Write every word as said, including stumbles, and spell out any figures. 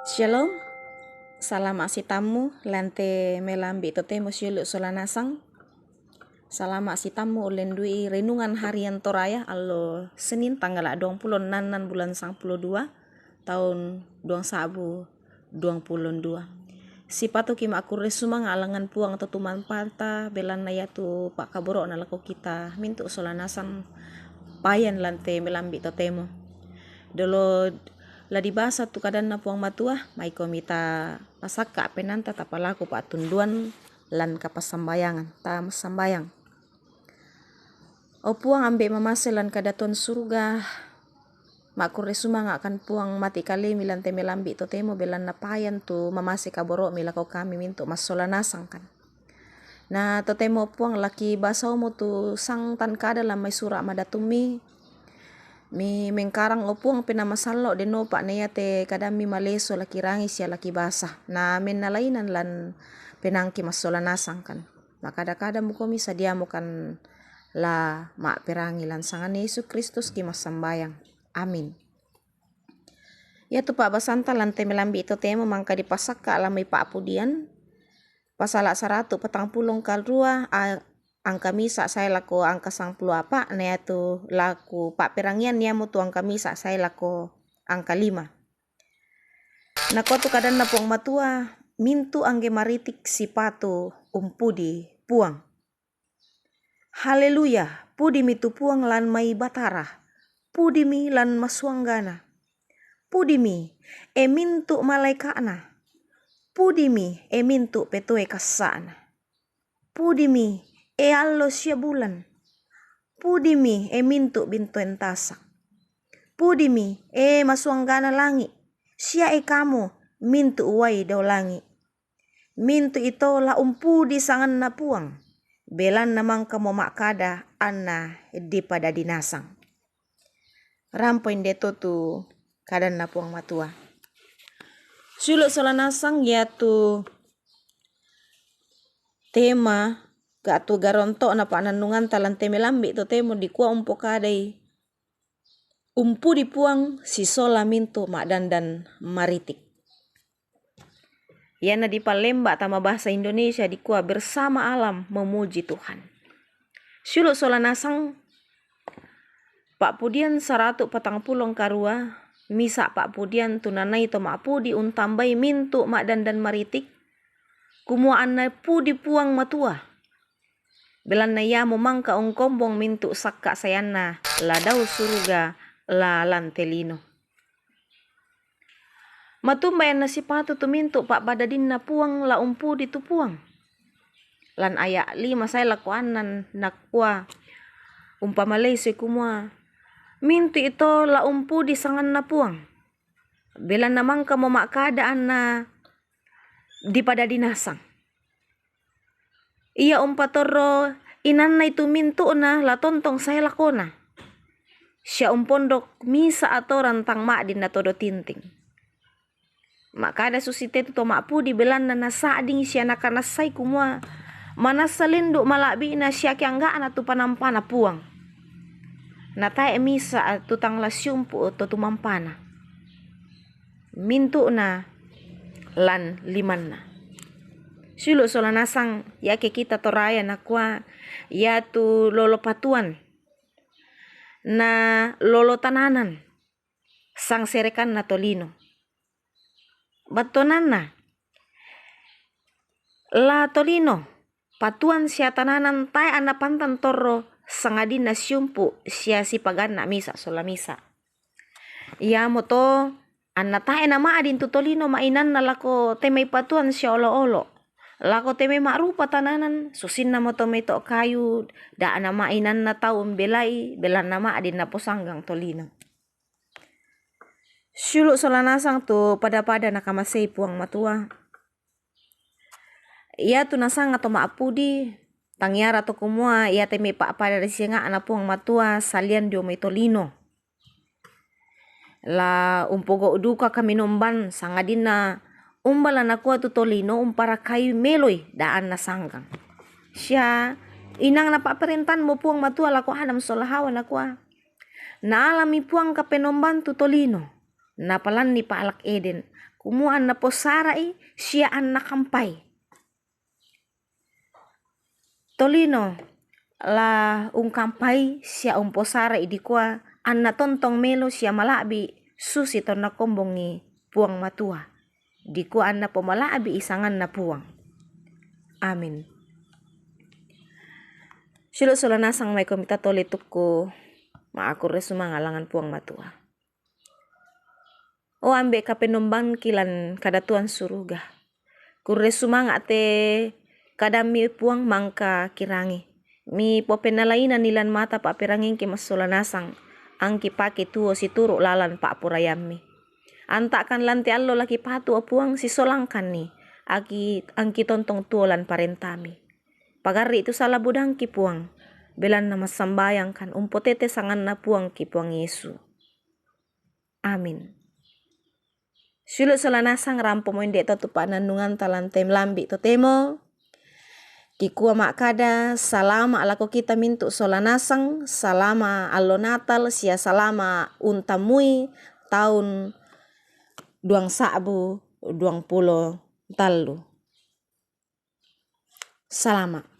Shalom. Salama' sitammu lan te melambi' totemo siulu' sola nasang. Salama' sitammu ullendu'i renungan harian Toraya allo Senin tanggala' duangpulo nnannan bulan sangpulo dua taun duang sa'bu duangpulo dua. Sipatuki' ma'kurre sumanga' langngan Puang to tumampata, belanna iatu pa'kaboro'na lako kita mintu' sola nasang payan lan te melambi' totemo. Dolo la dibasa tu kadanNa Puang Matua, maikomi ta pasakka' penaanta, ta palaku pa'tunduan lan kapassambayangan. Ta massambayang. O Puang, Ambe' mamase lan kadatuan suruga, ma'kurre sumanga' kan Puang mati' kalemi lan te melambi' totemo, belanna payan tu mamase kaboro'mi lako kami mintu' massola nasang kan. Na totemo Puang, laki basaumu tu sangtan kada lan mai sura' madatummi, mi mengkarang o Puang Penaa Masallo', dennopa na iate kadammi maleso laki rangi sia laki basa, na mennalainan lan penaangki massola nasang kan. Makada-kada mukomi sadiamu kan la ma'perangi, lan sanganNa Yesu Kristus ki massambayang. Amin. Iatu pa'basanta lan te melambi' totemo mangka dipasakka' lan mai pa'pudian, pasala' saratu' patangpulo karua, a-, angka misa' sae lako angka sangpulo apa', na iatu laku pa'perangian iamotu angka misa' sae lako angka lima. Nakua tu kadanNa Puang Matua, mintu' angge maritik sipatu umpudi Puang. Haleluya! Pudimi tu Puang lan mai Batara, pudimi lan masuanggana. Pudimi, e mintu' malaeka'na. Pudimi, e mintu' petoe kassa'na. Pudimi, e allo sia bulan. Pudimi, e mintu' bintoen tasa'. Pudimi, e masuanggana langi', sia e kamu mintu' uai dao langi'. Mintu' ito la umpudi sanganNa Puang, belanna mangkamo ma'kada anna dipadadi nasang. Rampo indeto tu kadanNa Puang Matua. Siulu' sola nasang iatu tema ga'tu garonto'na pa'nannunganta lan te melambi' totemo dikua umpokadai umpudi Puang sisola mintu' ma'dandan maritik. Ianna dipallemba tama bahasa Indonesia dikua bersama alam memuji Tuhan. Siulu' sola nasang pa'pudian saratu' patangpulo karua, misa' pa'pudian tu nanai to ma'pudi untambai mintu' ma'dandan maritik, kumua anna pudi Puang Matua. Belanna iamo mangka ungkombong mintu' sakka' saeanna la dao suruga, la lan te lino. Matumbai anna sipatu tu mintu' pa'padadinNa Puang la umpudi tu Puang. Lan aya' lima sae lako annan nakua, umpamaleisoi kumua, mintu' ito la umpudi sanganNa Puang. Belanna mangkamo ma'kada anna dipadadi nasang. Ia umpatorro inannai tu mintu'na la tontong sae lakona, sia umpondok misa' atoran tang ma'din natodo tinting. Ma'kada susite tu to ma'pudi, belanna nasa'ding sia nakanassai kumua manassa lendu' mala'bi'na sia keangga'na tu panampana Puang. Na tae' misa' tu tang la siumpu' to tumampana. Mintu'na lan limanna. Siulu' sola nasang, iake kita Toraya nakua, iatu lolo patuan na lolo tananan, sangserekanna tolino. Battuananna, la tolino, patuan sia tananan tae' anna pantan torro, sangadinna siumpu' sia sipaganna misa' sola misa'. Iamoto anna tae' nama'din tu tolino ma'inanna lako te mai patuan sia olo'-olo', lako te mai ma'rupa tananan, susinnamoto mai to' kayu, da' nama'inanna tau umbelai, belanna ma'din naposanggang tolino. Siulu' sola nasang tu pada-pada nakamasei Puang Matua. Iatu nasanga to ma'pudi, tangiara to kumua iate mai pa'pada risenga'na Puang Matua salian dio mai tolino. La umpogau' duka kaminomban, sangadinna umba la nakua tu tolino umparakai meloi, da'an nasanggang. Sia inang napa'parentanmo Puang Matua lako Adam sola Hawa nakua, naalami Puang kapenomban tu tolino, napalanni pa'lak Eden, Kumua anna posara'i sia anna kampai. Tolino la ungkampai sia umposara'i dikua anna tontong melo sia mala'bi susi tonna kombongi Puang Matua. Dikua anna pomala'bi'i sanganna Puang. Amin. Sulu sola nasang mai komita toli tukku ma'akurre sumanga' langan Puang Matua. O Ambe' Kapenombangki lan kadatuan suruga. Kurre sumanga' te kadammi Puang mangka kirangi. Mipopennalainanni lan mata pa'perangingki massola nasang, angki pake tuo situru' lalan pa'poraiammi. Anta'kan lan te allo la kipatuo Puang sisolangkanni, aki, angki tontong tuo lan parentami. Pagarri' tu sala budangki Puang, belanna massambayangkan umpotete sanganna Puangki Puang Yesu. Amin. Sulu sola nasang rampomo inde to tu pa'nannunganta lan te lambi' totemo. Kikua ma'kada salama' lako kita mintu' sola nasang, salama' allo Natal sia salama' untammui taun duang sa'bu duang pulo tallu. Salama'.